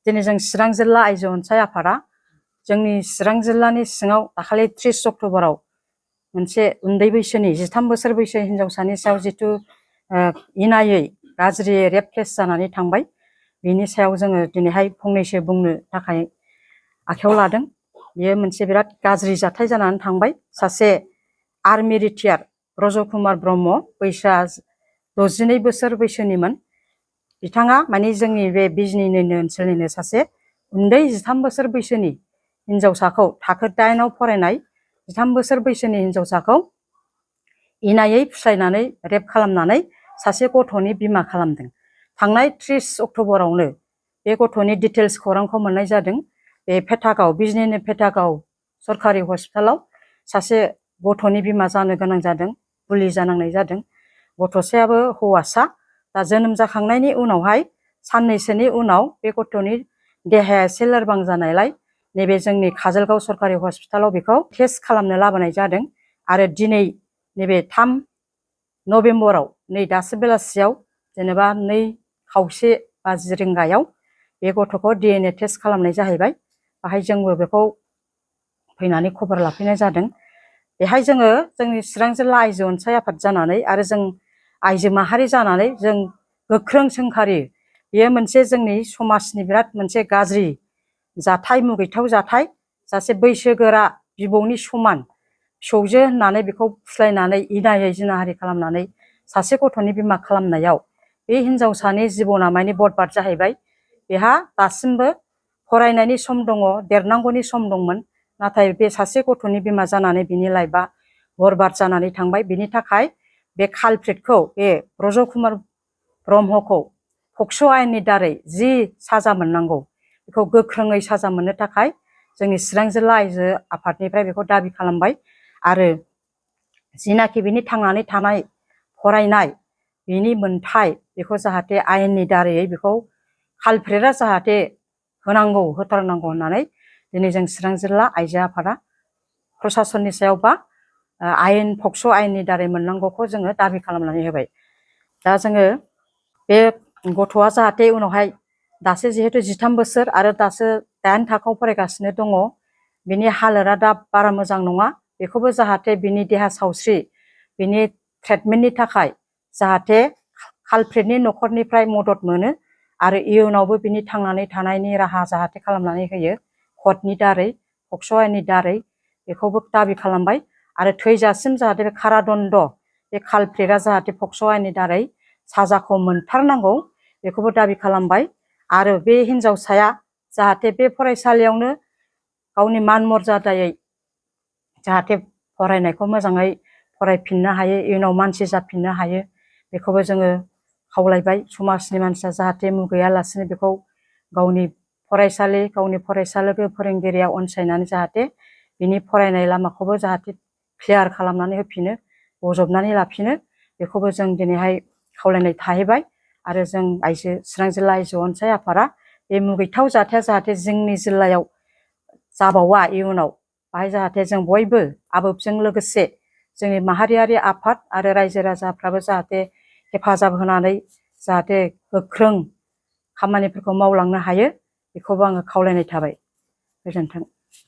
दिनै जों चिरां जिल्ला आइजो अनसाय आफादा जोंनि चिरां जिल्लानि सिङाव दाखालि 30 अक्ट'बराव मोनसे उन्दै बैसोनि 13 बोसोर बैसो हिनजावसानि सायाव जितु इनायै गाज्रि रेप केस जानानै थांबाय बेनि सायाव जोङो दिनैहाय फंनैसो बुंनो थाखाय आखायाव लादों। बेयो मोनसे बिराद गाज्रि जाथाय जानानै थांबाय। सासे आर्मि रिटायार ब्रज कुमार ब्रह्म बैसोआ 62 बोसोर बैसोनिमोन। बिथाङा माने जोंनि बे बिजनीनिनो ओनसोलनिनो सासे उन्दै 13 बोसोर बैसोनि हिनजावसाखौ थाखो 8 आव फरायनाय 13 बोसोर बैसोनि हिनजावसाखौ इनायै फुस्लायनानै रेप खालामनानै सासे गथ'नि बिमा खालामदों। थांनाय 30 अक्ट'बरावनो बे गथ'नि डिटेल्स खौरांखौ मोननाय जादों। बे पेटागाव बिजनीनि पेटागाव सरकारि हस्पिटालाव सासे गथ'नि बिमा जानो गोनां जादों, बुलि जानांनाय जादों। गथ'सायाबो हौवासा। दा जोनोम जाखांनायनि उनावहाय साननैसोनि उनाव बे गथ'नि देहाया एसे लोरबां जानायलाय नैबे जोंनि काजलगाव सरकारि हस्पिटालाव बेखौ टेस्ट खालामनो लाबोनाय जादों। आरो दिनै नैबे 3 नभेम्बराव नै दासो बेलासियाव जेनेबा 2:30 रिंगायाव बे गथ'खौ DNA टेस्ट खालामनाय जाहैबाय। बाहाय जोंबो बेखौ फैनानै खबर लाफैनाय जादों। बेहाय जोङो जोंनि चिरां जिल्ला आइजो अनसाय आफाद जानानै आरो जों आइजो माहारि जानानै जों गोख्रों सोंखारि। बेयो मोनसे जोंनि समाजनि बिराद मोनसे गाज्रि जाथाय, मुगैथाव जाथाय। सासे बैसोगोरा बिबौनि समान फिसौजो होननानै बेखौ फुस्लायनानै इनायै जिनाहारि खालामनानै सासे गथ'नि बिमा खालामनायाव बे हिनजावसानि जिबना माने बरबाद जाहैबाय। बेहा दासिमबो फरायनायनि सम दङ, देरनांगौनि सम दंमोन। नाथाय बे सासे गथ'नि बिमा जानानै बिनि लाइफआ बरबाद जानानै थांबाय। बिनि थाखाय बे कालप्रिटखौ बे ब्रज कुमार ब्रह्मखौ पक्स' आयेननि दारै जि साजा मोननांगौ बेखौ गोख्रोङै साजा मोननो थाखाय जोंनि चिरां जिल्ला आइजो आफादनिफ्राय बेखौ दाबि खालामबाय। आरो जिनाखि बिनि थांनानै थानाय फरायनाय बिनि मोनथाय बेखौ जाहाथे आयेननि दारै बेखौ कालप्रिटआ जाहाथे होनांगौ, होथारनांगौ होननानै दिनै जों चिरां जिल्ला आइजो आफादा प्रसासननि सायाव बा आयेन पक्स' आयेननि दारै मोननांगौखौ जोङो दाबि खालामनानै होबाय। दा जोङो बे गथ'आ जाहाथे उनावहाय दासो जिहेतु 13 बोसोर आरो दासो 8 थाखोआव फरायगासिनो दङ, बिनि हालोदा दा बारा मोजां नङा। बेखौबो जाहाथे बिनि देहा सावस्रि बिनि ट्रिटमेन्टनि थाखाय जाहाथे कालप्रिटनि न'खरनिफ्राय मदद मोनो आरो इयुनावबो बिनि थांनानै थानायनि राहा जाहाथे खालामनानै होयो कर्टनि दारै, पक्स' आयेननि दारै बेखौबो दाबि खालामबाय। आरो थैजासिम जाहाथे बे कारादन्ड बे कालप्रिटआ जाहाथे पक्स' आयेननि दारै साजाखौ मोनथारनांगौ बेखौबो दाबि खालामबाय। आरो बे हिनजावसाया जाहाथे बे फरायसालियावनो गावनि मान मर्यादायै जाहाथे फरायनायखौ मोजाङै फरायफिननो हायो, इयुनाव मानसि जाफिननो हायो बेखौबो जोङो खावलायबाय। समाजनि मानसिया जाहाथे मुगैयालासिनो बेखौ गावनि फरायसालि, गावनि फरायसा लोगो फोरोंगिरिया अनसायनानै जाहाथे बिनि फरायनाय लामाखौबो जाहाथे क्लियार खालामनानै होफिनो, बजबनानै लाफिनो बेखौबो जों दिनैहाय खावलायनाय थाहैबाय। आरो जों आइजो चिरां जिल्ला आइजो अनसाय आफादा बे मुगैथाव जाथाया जाहाथे जोंनि जिल्लायाव जाबावा इयुनाव, बाहाय जाहाथे जों बयबो आबोबजों लोगोसे जोंनि माहारियारि आफाद आरो रायजो राजाफ्राबो जाहाथे हेफाजाब होनानै जाहाथे गोख्रों खामानिफोरखौ मावलांनो हायो बेखौबो आङो खावलायनाय थाबाय। गोजोन्थों।